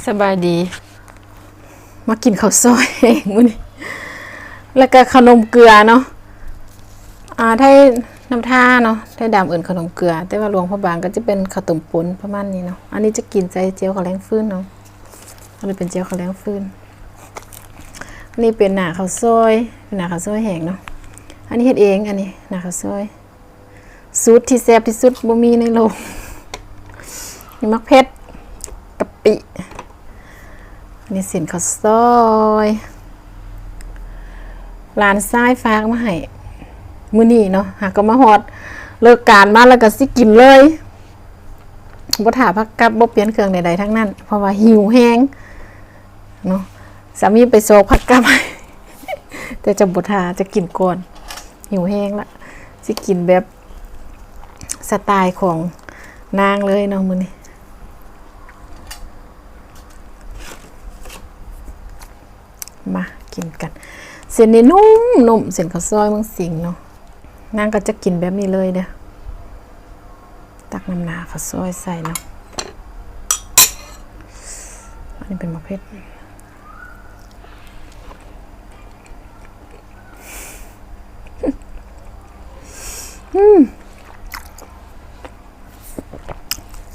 ສະບາຍດີ ມາກິນເຂົ້າຊອຍເອງມື້ນີ້ ແລ້ວກະເຂົ້າໜົມເກືອເນາະ ອ່າ ໄທນຳທາເນາະ ໄທດຳເອີ້ນເຂົ້າໜົມເກືອ ແຕ່ວ່າຫຼວງພະບາງກໍຈະເປັນເຂົ້າຕົ້ມປົນປະມານນີ້ເນາະ. ອັນນີ້ຈະກິນໃສ່ແຈ່ວເຂົ້າແລງຟືນເນາະ ອັນນີ້ເປັນແຈ່ວເຂົ້າແລງຟືນ. ອັນນີ້ເປັນໜ້າເຂົ້າຊອຍ ເປັນໜ້າເຂົ້າຊອຍແຫ້ງເນາະ. ອັນນີ້ເຮັດເອງ ອັນນີ້ໜ້າເຂົ້າຊອຍ ສູດທີ່ແຊບທີ່ສຸດ ບໍ່ມີໃນໂລກ. ມີໝາກເຜັດ ກະປິ ອັນນີ້ເສັ້ນເຂົ້າຊອຍ ຫຼານຊາຍຝາກມາໃຫ້ມື້ນີ້ເນາະ. ຫາກໍມາຮອດ ເລີກການມາແລ້ວກໍຊິກິນເລີຍ ບໍ່ຖ້າພາກັບ ບໍ່ປ່ຽນເຄື່ອງໃດໆທັງນັ້ນ ເພາະວ່າຫິວແຮງເນາະ. ສາມີໄປຊອກພາກັບໃຫ້ ແຕ່ຈະບໍ່ຖ້າ ຈະກິນກ່ອນ ຫິວແຮງລະ ຊິກິນແບບສະໄຕຂອງນາງເລີຍເນາະມື້ນີ້. ມາກິນກັນ ເສັ້ນນີ້ນຸ້ມໆ ເສັ້ນເຂົ້າຊອຍເມືອງສິງເນາະ. ນາງກໍຈະກິນແບບນີ້ເລີຍເດີ້ ຕັກນ້ຳໜ້າເຂົ້າຊອຍໃສ່ເນາະ. ອັນນີ້ເປັນໝາກເຜັດ ອືມ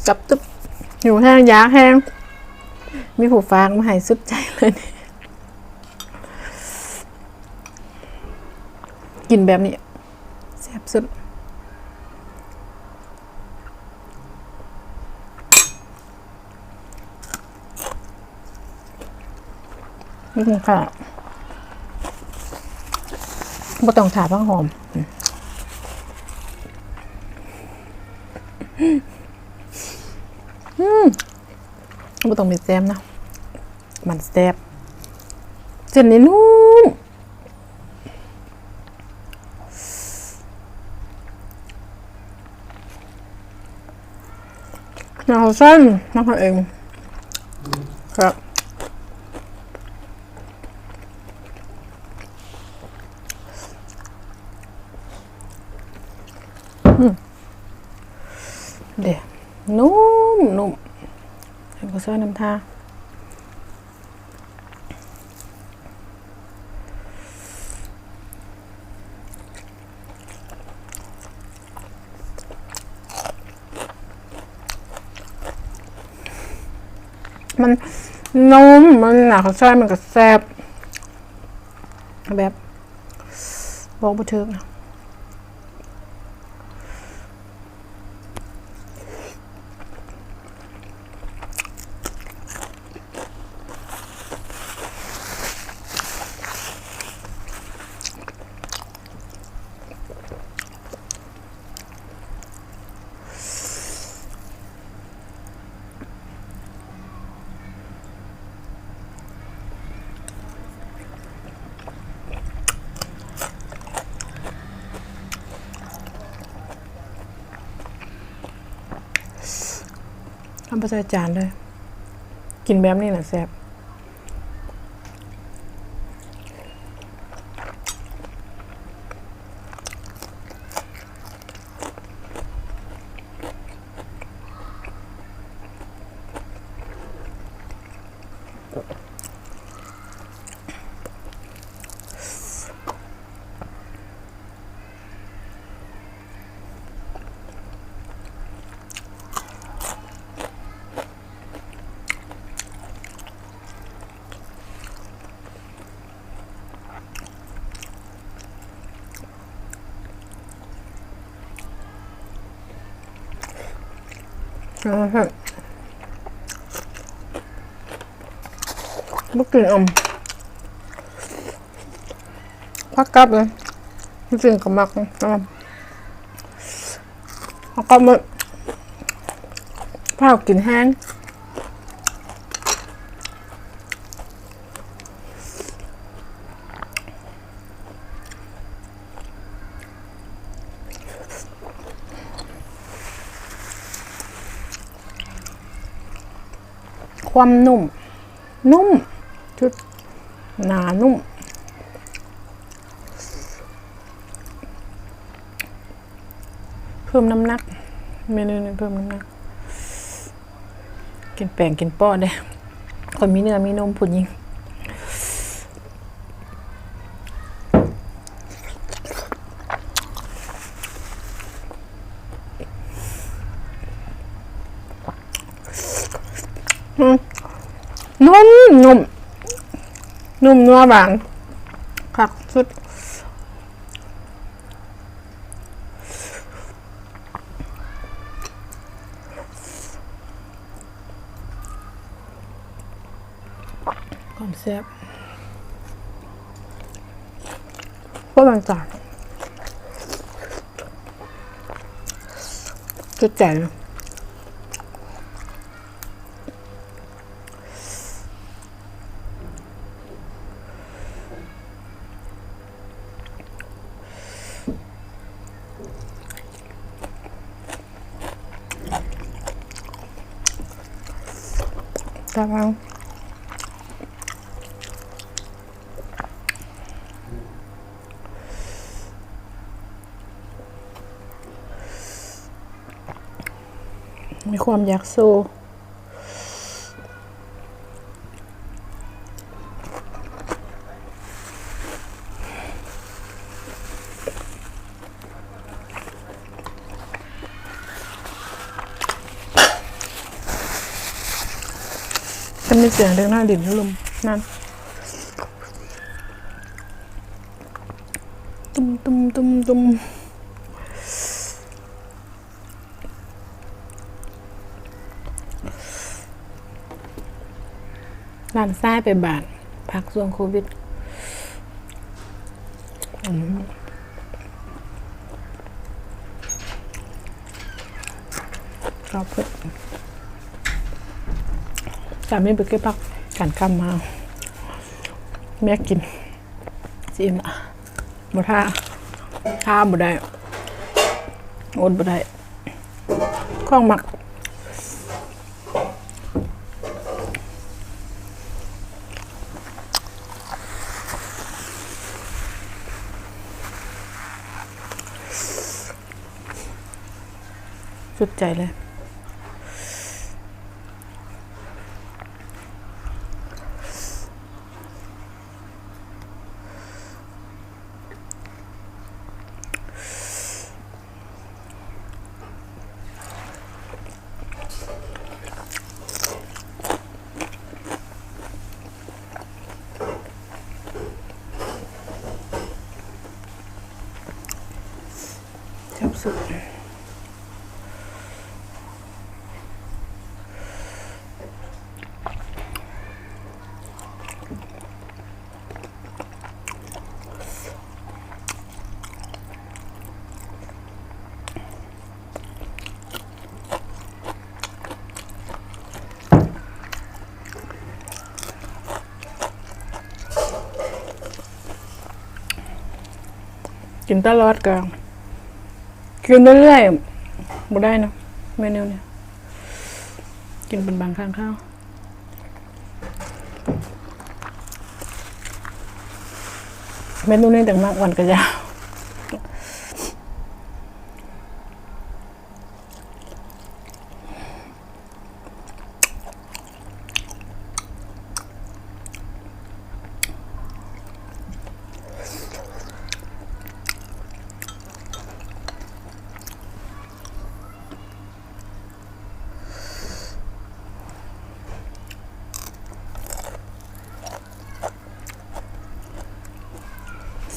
ຈັບຕຶບ ຫິວແຮງ ຢາກແຮງ ມີຜູ້ຝາກມາໃຫ້ສຸດໃຈເລີຍນີ້. ກິນແບບນີ້ແຊບສຸດ. ນີ້ຄ່ະ ບໍ່ຕ້ອງຖ້າຜັກຫອມ. ອືມ ບໍ່ຕ້ອງມີແຈ່ມນະ ມັນແຊບ. ເສັ້ນນີ້ນຸ້ມ ໜ້າເຂົ້າຊອຍ ມາເຮັດເອງ ແຊບ. ອືມ ເດ້ ນຸ້ມໆ ໃສ່ເຂົ້າຊອຍນຳທາ. ມັນນຸ້ມ ມັນໜ້າເຂົ້າຊອຍ ມັນກໍແຊບ ແບບ ບອກບໍ່ຖືກ. ເຮົາບໍ່ໃສ່ຈານເລີຍ ກິນແບບນີ້ລະແຊບ. ເອີ ບໍ່ກິນ ອືມ ຜັກກັບເລີຍ ກິນກໍມັກ ອືມ ແລ້ວກໍມື້ ພາກິນແຮງ ຄວາມນຸ້ມ ນຸ້ມ ຈຸດໜານຸ້ມ ເພີ່ມນ້ຳໜັກ ເມນູນີ້ເພີ່ມນ້ຳໜັກ ກິນແປ້ງກິນເປາະເດ້. ຄົນມີເນື້ອມີນົມຜູ້ຍິງ. ອືມ ນຸ້ມ ນຸ້ມ ນຸ້ມນົວຫວານ ຄັກສຸດ. ຄວາມແຊບ ຄົວມັນຈານ ຈຸດໃຈເລີຍ. ຕາມາ ມີຄວາມຢາກໂຊ. ຈະມີສຽງເດັກນ້ອຍຫຼິ້ນຢູ່ລຸ່ມນັ້ນ ຕຸ້ມໆໆໆ. ຫຼານຊາຍໄປບ້ານ ພັກຊ່ວງໂຄວິດ. ອືມ ຊອບເຜັດ ສາມີໄປເກັບຜັກການກຳມາ ເມຍກິນ. ຊິອີ່ມລະ ບໍ່ຖ້າ ຖ້າບໍ່ໄດ້ ອົດບໍ່ໄດ້ ຂອງມັກ ສຸດໃຈເລີຍ. ແຊບສຸດ. ກິນຕະຫຼອດກະກິນໄປເລື້ອຍ ບໍ່ໄດ້ນະ ເມນູນີ້ ກິນເປັນບາງຄັ້ງຄາວ. ເມນູນີ້ຈັ່ງມັກ ອ່ອນກະຢາ.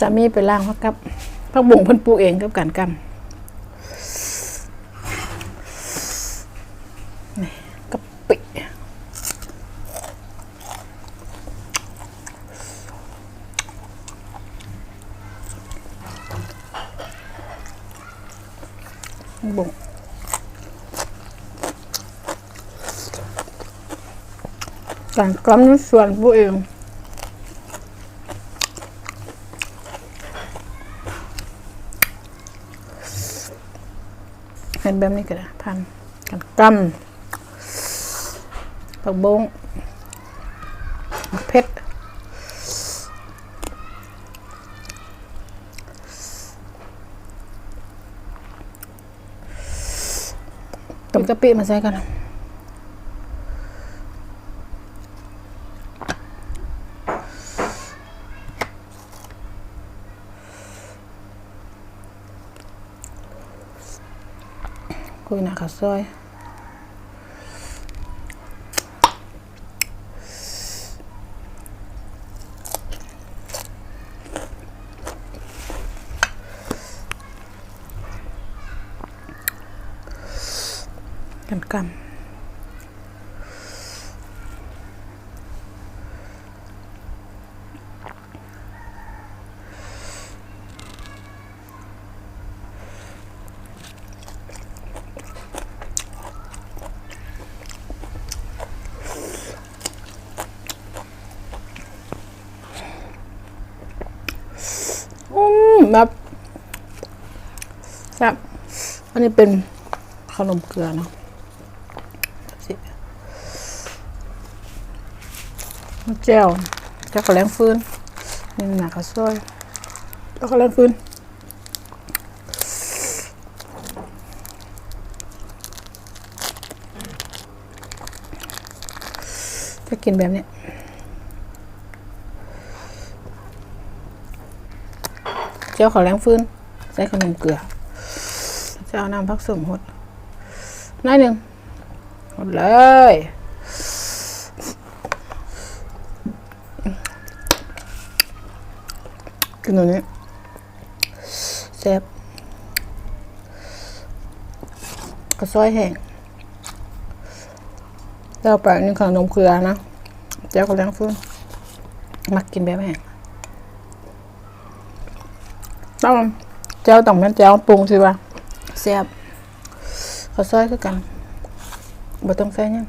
ສາມີໄປລ້າງຜັກກັບ ຜັກບຸ້ງເພິ່ນປູກເອງກັບການກຳ ນີ້ ກະປິ ບຸ້ງ ການກຳຢູ່ສວນປູກເອງ ເຮັດແບບນີ້ກະໄດ້ ຜ່ານການກຳ ຜັກບົ້ງ ໝາກເຜັດ ຕົ້ມກະປິມາໃສ່ກັນ ອືມ. ໂອ້ຍ ໜ້າເຂົ້າຊອຍ ກັນກຳ. ອືມ ແບບ ແຊບ. ອັນນີ້ເປັນເຂົ້າໜົມເກືອເນາະ ແຈ່ວ ແຈ່ວເຂົ້າແລງຟືນ ນີ້ໜ້າເຂົ້າຊອຍ ແຈ່ວເຂົ້າແລງຟືນ. ຈະກິນແບບນີ້ ແຈ່ວເຂົ້າແລງຟືນ ໃສ່ເຂົ້າໜົມເກືອ ຈະເອົານ້ຳຜັກສົ້ມຫົດໜ້ອຍໜຶ່ງ ຫົດເລີຍ ກິນອັນນີ້. ແຊບ ເຂົ້າຊອຍແຫ້ງ ແລ້ວໄປນີ້ເຂົ້າໜົມເກືອນະ ແຈ່ວເຂົ້າແລງຟືນ ມັກກິນແບບແຫ້ງ ຕ້ອງ ແຈ່ວຕ້ອງແມ່ນແຈ່ວປຸງທີ່ວ່າແຊບ ເຂົ້າຊອຍຄືກັນ ບໍ່ຕ້ອງໃສ່ຫຍັງ.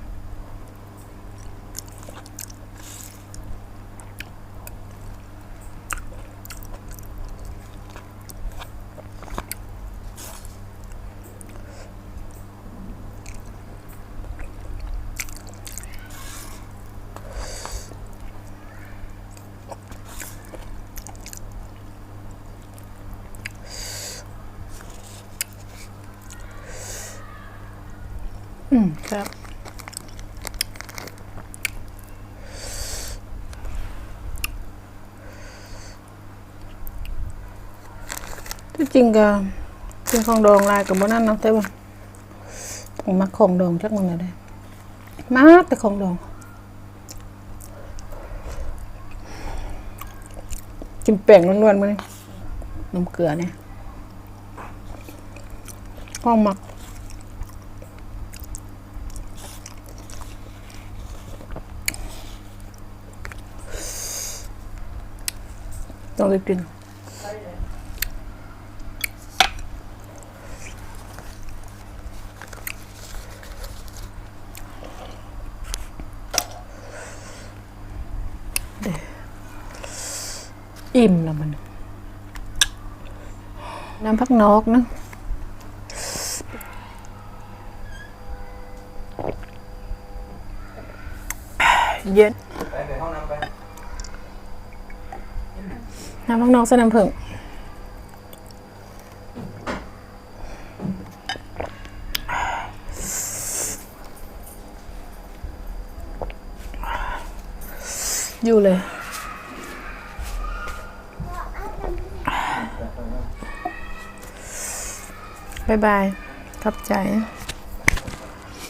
ອືມ ແຊບ ທີ່ຈິງກໍກິນຂອງດອງຫຼາຍກໍບໍ່ນັ້ນເນາະ ແຕ່ວ່າບໍ່ມັກຂອງດອງຈັກມື້ແລ້ວເດ້ ມັກແຕ່ຂອງດອງ ກິນແປ້ງລ້ວນໆມື້ນີ້ ໜົມເກືອນີ້ ຂອງມັກ ຕ້ອງໄດ້ກິນ ອີ່ມແລ້ວມັນ ນ້ຳຜັກນອກນະ ເຢັນ ໄປ ໄປຫ້ອງນ້ຳໄປ ນ້ຳຜັກນອກໃສ່ນ້ຳເຜິ້ງ ຢູ່ເລີຍ ບາຍບາຍ ຂອບໃຈ.